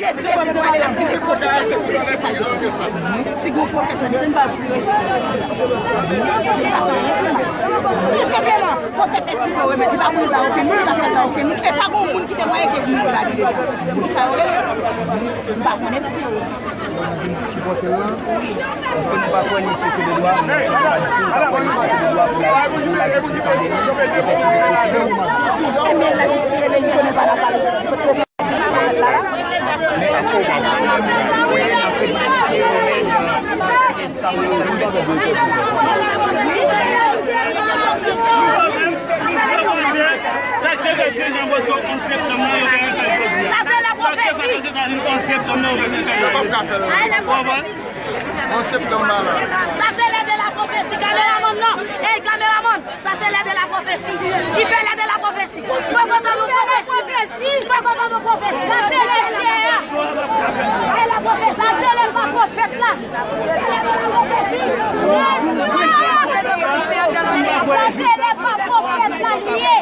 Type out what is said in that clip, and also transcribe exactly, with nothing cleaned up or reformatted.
Jezi te di pou ale la, pi ke pwofèt la, se plis ke sa. Si gon pwofèt la, li te pa priye. Li pa fè anyen pou nou. Tou senpleman, pwofèt espri pa remèt, li pa voye ba okenn moun, li pa fè ba okenn moun. E pa gon moun ki te mwaye ke moun yo la li devan. Pou sa yo rele. M pa konnen pou yo. Sipòte l lan, paske nou pa kwè li sou kou de dwa, nou pa di nou pa kwè li sou kou de dwa pou la, pou la deside kandide, e fè sou kou de dwa. Ebyen, la deside li konnen pa nan pale, se pa pwofèt la la. Men èske w pa kwè nan kretyenite, Sa k te pase Jan Bosco onz septanm nan, yo genyen fè l jodi a. Sa k te pase Etazini onz septanm nan, yo genyen fè l jodi a. Ou konprann? Onz septanm la la. Sa se lè de la pwofesi. Kameramann nan. Ey, kameramann. Sa se lè de la pwofesi. Li fè lè de la pwofesi. Mwen kontan nou pwofesi. Mwen kontan nou pwofesi. Sa se lè chè a. Ay la pwofesi. Sa se lè pa pwofèt la. Sa se lè pa pwofèt la li ye.